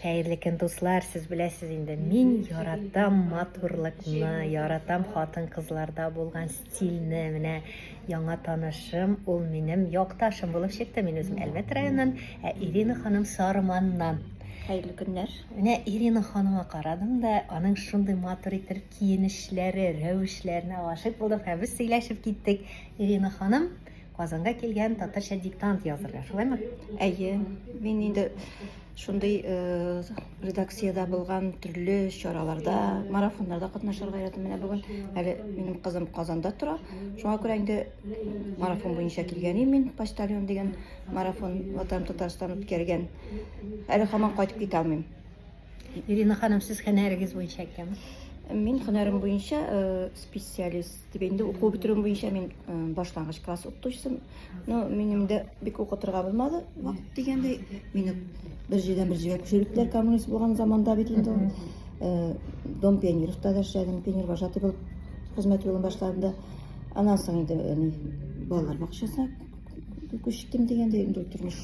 Хәерле көн, дуслар! Сез беләсез инде, мин яратам матурлыкны, яратам хатын-кызларда булган стильне. Менә яңа танышым, ул минем якташым булып чыкты. Мин үзем Әлмәт районыннан, ә Ирина ханым Сарманнан. Хәерле көннәр. Менә Ирина ханымга карадым да, аның шундый матур итеп киенешләре, рәвешләренә гашыйк булдым һәм без сөйләшеп киттек. Ирина ханым Казанга килгән татарча диктант язырга, шулаймы? Әйе, мин инде шундый э, редакциядә булган төрле чараларда, марафоннарда катнашырга яратам. Менә бүген әле минем кызым Казанда тора. Шуңа күрә инде марафон буенча килгән идем мин, Почтальон дигән марафон Ватан Татарстан үткәргән. Әле һаман кайтып китә алмыйм. Ирина ханым, сез һөнәрегез буенча кем? Мин һөнәрем буенча э, специалист дип инде уку бетерүем буенча мин э, башлангыч класс укытучысы. Но минем дә бик укытырга булмады вакыт дигәндәй. Мине бер җирдән бер җиргә күчерделәр коммунист булган заманда бит инде ул. Э, Дом пионеровта да эшләдем, пионер вожатый булып хезмәт юлын башладым да. Аннан соң инде балалар бакчасына күчтем дигәндәй инде тормыш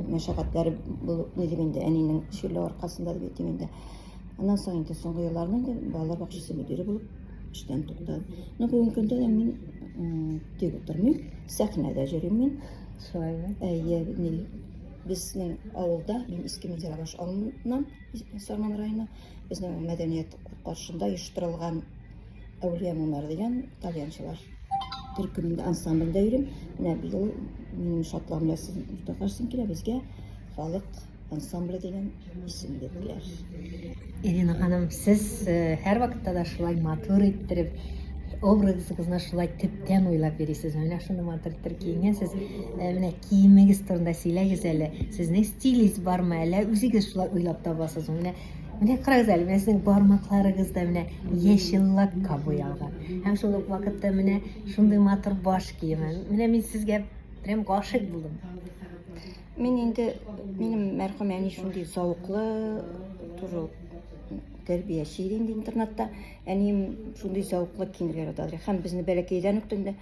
мәшәкатьләре булып ни дип инде әнинең чирләү аркасында дип әйтим инде. Аннан соң инде соңгы елларны инде балалар бакчасы мөдире булып эштән туктадым. Но бүгенге көндә дә мин тик утырмыйм, сәхнәдә йөрим мин. Шулаймы? Әйе, ни безнең авылда, мин Иске Мидерабаш авылыннан, Сарман районы, безнең мәдәният каршында оештырылган Әүлия моңнары дигән тальянчылар төркемендә, ансамбльдә йөрим. Менә быел минем шатлыгым белән сезне уртаклашасым килә, безгә халык ансамбле дигән исем бирделәр. Ирина ханым, сез э, һәрвакытта да шулай матур иттереп, образыгызны шулай төптән уйлап йөрисез. Менә шундый матур иттереп киенгәнсез. Э, менә киемегез турында сөйләгез әле. Сезнең стилист бармы, әллә үзегез шулай уйлап табасызмы? Менә Менә карагыз әле, менә сезнең бармакларыгыз да менә яшел лакка буялган. Һәм шул ук вакытта менә шундый матур баш киеме. Менә мин сезгә прям гашыйк булдым. Мин инде минем мәрхүм әни шундый зәвыклы, туры тәрбияче иде инде интернатта. Әнием шундый зәвыклы киенергә ярата иде. Һәм безне бәләкәйдән үк инде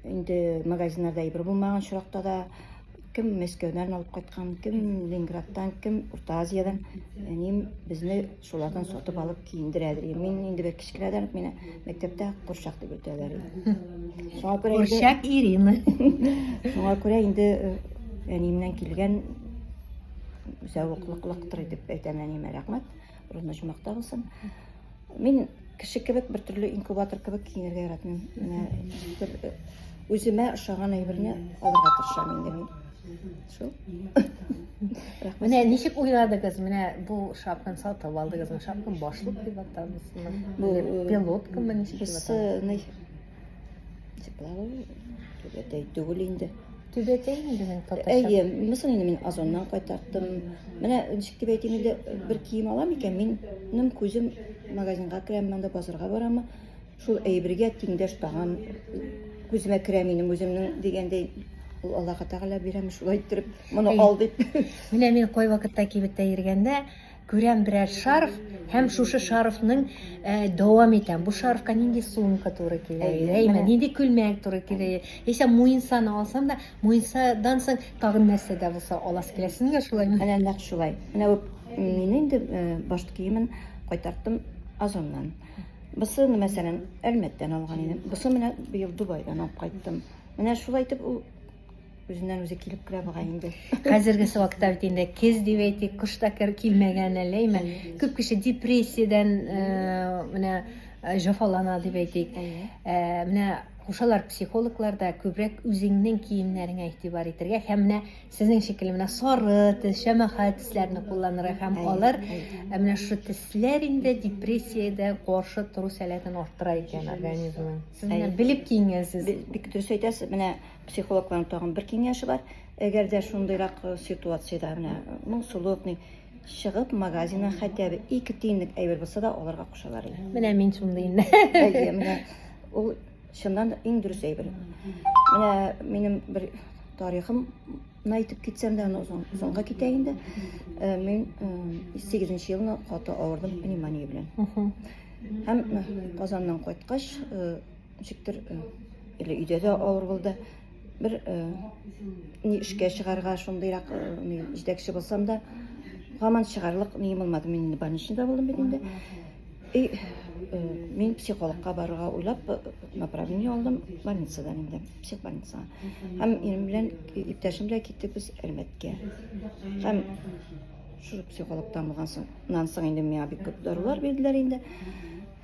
инде магазиннарда әйбер булмаган очракта да Кем Мәскәүдән алып кайткан, кем Ленинградтан, кем Урта Азиядән. Әнием безне шулардан сатып алып киендерәдер. Мин инде бер кечкенәдән үк мине мәктәптә курчак дип йөртәләр иде. Шуңа күрә инде Курчак Ирина. Шуңа күрә инде э, әниемнән килгән зәвыклыклыктыр дип әйтәм әниемә рәхмәт. Урыны җомакта булсын. Мин кеше кебек бер төрле инкубатор кебек киенергә яратмыйм. Менә бер э, үземә ошаган әйберне алырга тырышам инде мин. Шул. Рәхмәт. Менә ничек уйладыгыз? Менә бу шапканы сатып алдыгызмы? Шапка башлык дип атабызмы? Бу э, пилоткамы ничек дип атабыз? Түбәтәй түгел инде. Түбәтәй инде безнең татарча. Әйе, монысын инде мин Озоннан кайтарттым. Менә ничек дип әйтим инде, бер кием алам икән, минем күзем магазинга керәм, анда базарга барамы, шул әйбергә тиңдәш тагын күземә керә минем үземнең дигәндәй, ул Аллаһы Тәгалә бирәме шулай иттереп, моны ал дип. Менә мин кайвакытта кибеттә йөргәндә, Күрәм берәр шарф һәм шушы шарфның э, дәвам итәм. Бу шарфка нинди сумка туры килә, әйме, нинди күлмәк туры килә. Яисә муенсаны алсам да, муенсадан соң тагын нәрсә дә булса аласы килә. Сезнең дә шулаймы? Әнә нәкъ шулай. Менә бу мин инде э, баш киемен кайтарттым Озоннан. Бусы, мәсәлән, Әлмәттән алган идем. Бусы менә быел Дубайдан алып кайттым. Менә шулай итеп ул Үзеннән үзе килеп керә бугай инде. Хәзерге вакытта бит инде кез дип әйтик, кыш та кер килмәгән әле, әйме? Күп кеше депрессиядән э, менә э, җафалана дип әйтик. Э, менә кушалар психологлар да күбрәк үзеңнең киемнәреңә игътибар итәргә һәм менә сезнең шикелле менә сары төс, шәмәхә төсләрне кулланырга һәм алар менә шушы төсләр инде депрессиядә каршы тору сәләтен арттыра икән организмның. Сез менә белеп киенгәнсез. Бик дөрес әйтәсез. Менә Психологларның тагын бер киңәше бар. Әгәр дә шундыйрак э, ситуациядә менә моңсулык ни чыгып магазиннан хотя бы ике тиенлек әйбер булса да алырга кушалар иде. Менә мин шундый инде. Әйе, менә ул чыннан да иң дөрес әйбер. Менә минем бер тарихым әйтеп китсәм дә, аны озын, озынга китә инде. Э, мин э, сигезенче елны каты авырдым пневмония белән. Һәм Казаннан кайткач, Ничектер, или өйдә дә авыр булды. Бер ни эшкә чыгарга шундыйрак ни җитәкче булсам да, Гаман чыгарлык нием булмады. Мин инде больничныйда булдым бит инде. И мин психологка барырга уйлап направление алдым больницадан инде, психбольницага. Һәм ирем белән, иптәшем белән киттек без Әлмәткә. Һәм шул психологтан булган соң, соң инде миңа бик күп дарулар бирделәр инде.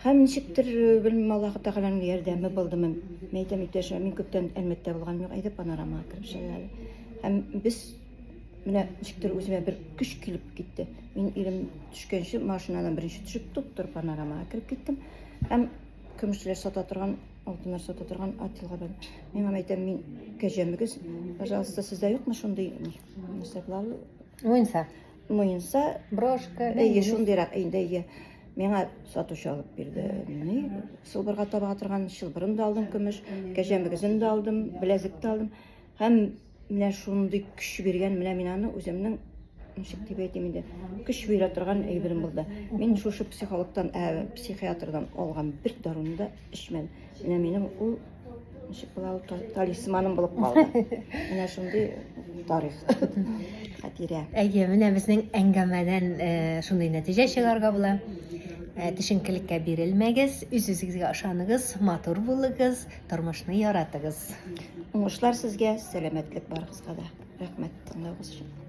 Һәм ничектер, белмим, Аллаһы Тәгаләнең ярдәме булдымы. Мин әйтәм иптәшемә, мин күптән Әлмәттә булганым юк, әйдә панорамага кереп чыгыйк әле. Һәм без менә ничектер үземә бер көч килеп китте. Мин ирем төшкәнче машинадан беренче төшеп туп-туры панорамага кереп киттем. Һәм көмешләр сата торган, алтыннар сата торган отделга бардым. Мин аңа әйтәм, мин кәҗәмегез, пожалуйста, сездә юкмы шундый нәрсә була? Муенса. Муенса. Брошка. Әйе, шундыйрак инде, әйе. Миңа сатучы алып бирде. Ни, сылбырга таба торган чылбырын да алдым көмеш, кәҗә мөгезен дә алдым, беләзек тә алдым. Һәм менә шундый көч биргән, менә мин аны үземнең ничек дип әйтим инде, көч бирә торган әйберем булды. Мин шушы психологтан, ә, психиатрдан алган бер даруны да эчмәдем. Менә минем ул ничек була ул талисманым булып калды. Менә шундый тарих. Хатирә. Әйе, менә безнең әңгәмәдән э, шундый нәтиҗә чыгарга була. Э, төшенкелеккә бирелмәгез, үз-үзегезгә ышаныгыз, матур булыгыз, тормышны яратыгыз. Уңышлар сезгә, сәламәтлек барыгызга да. Рәхмәт тыңлавыгыз өчен.